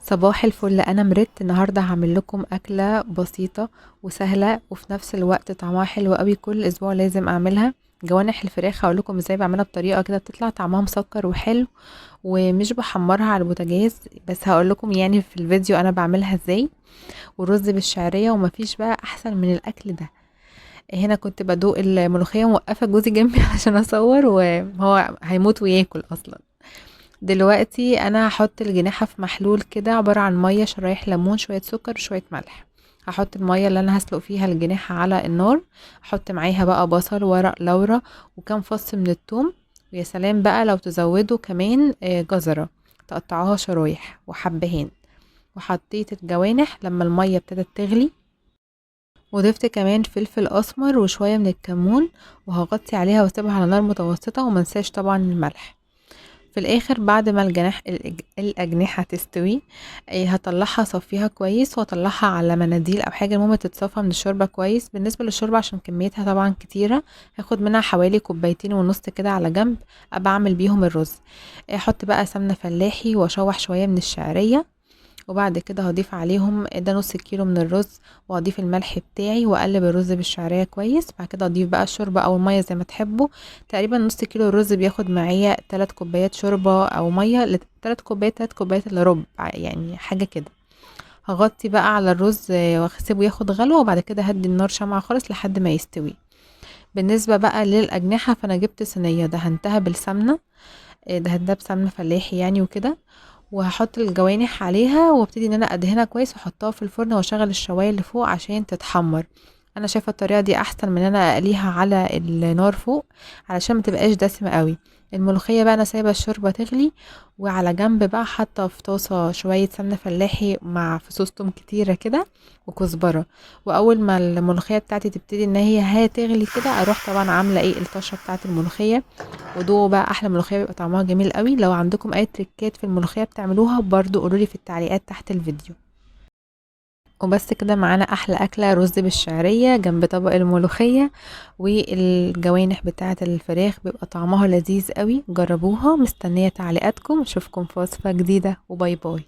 صباح الفل. انا مرت النهارده هعمل لكم اكله بسيطة وسهلة وفي نفس الوقت طعمها حلو قوي، كل اسبوع لازم اعملها. جوانح الفراخ هقول لكم ازاي بعملها بطريقة كده بتطلع طعمها مسكر وحلو، ومش بحمرها على البوتاجاز، بس هقول لكم يعني في الفيديو انا بعملها ازاي. والرز بالشعريه، ومفيش بقى احسن من الاكل ده. هنا كنت بدوق الملوخية وموقفه جوزي جنبي عشان اصور، وهو هيموت وياكل اصلا. دلوقتي انا هحط الجناحه في محلول كده عبارة عن مية، شرايح ليمون، شوية سكر، شوية ملح. هحط المية اللي انا هسلق فيها الجناحه على النار، احط معاها بقى بصل، ورق لورا، وكام فص من الثوم، ويا سلام بقى لو تزودوا كمان جزرة تقطعوها شرايح وحبهان. وحطيت الجوانح لما المية ابتدت تغلي، وضفت كمان فلفل اسمر وشوية من الكمون، وهغطي عليها واسيبها على نار متوسطه، ومنساش طبعا الملح. في الاخر بعد ما الاجنحة تستوي، هطلعها اصفيها كويس، واطلعها على مناديل او حاجة، المهم تتصفى من الشوربة كويس. بالنسبة للشوربه عشان كميتها طبعا كتيرة، هاخد منها حوالي كوبايتين ونص كده على جنب ابقى اعمل بيهم الرز. احط بقى سمنه فلاحي واشوح شوية من الشعرية، وبعد كده هضيف عليهم ده نص كيلو من الرز، واضيف الملح بتاعي، واقلب الرز بالشعريه كويس. بعد كده اضيف بقى الشوربة او المية زي ما تحبوا. تقريبا نص كيلو الرز بياخد معايا 3 كوبايات شوربة او مية، 3 كوبايات، 3 كوبايات الا ربع يعني حاجة كده. هغطي بقى على الرز واسيبه ياخد غلوه، وبعد كده هدي النار شمعة خالص لحد ما يستوي. بالنسبة بقى للاجنحه، فانا جبت صينية دهنتها بالسمنه، دهنتها بسمنه فلاحي يعني وكده، وهحط الجوانح عليها، وابتدي ان انا ادهنها كويس، واحطها في الفرن، واشغل الشوايه اللي فوق عشان تتحمر. انا شايفه الطريقة دي احسن من ان انا اقليها على النار فوق علشان ما تبقاش دسمة قوي. الملوخية بقى انا سايبه الشوربة تغلي، وعلى جنب بقى حاطه في طاسه شوية سمنه فلاحي مع فصوص توم كتيرة كده وكزبره، واول ما الملوخية بتاعتي تبتدي ان هي هتغلي كده، اروح طبعا عامله ايه الطشه بتاعه الملوخية. ودوقوا بقى احلى ملوخية، بيبقى طعمها جميل قوي. لو عندكم اي تريكات في الملوخية بتعملوها برضو قولولي في التعليقات تحت الفيديو. وبس كده معانا احلى اكله، رز بالشعريه جنب طبق الملوخية والجوانح بتاعه الفراخ، بيبقى طعمها لذيذ قوي. جربوها، مستنيه تعليقاتكم. اشوفكم في وصفه جديدة، وباي باي.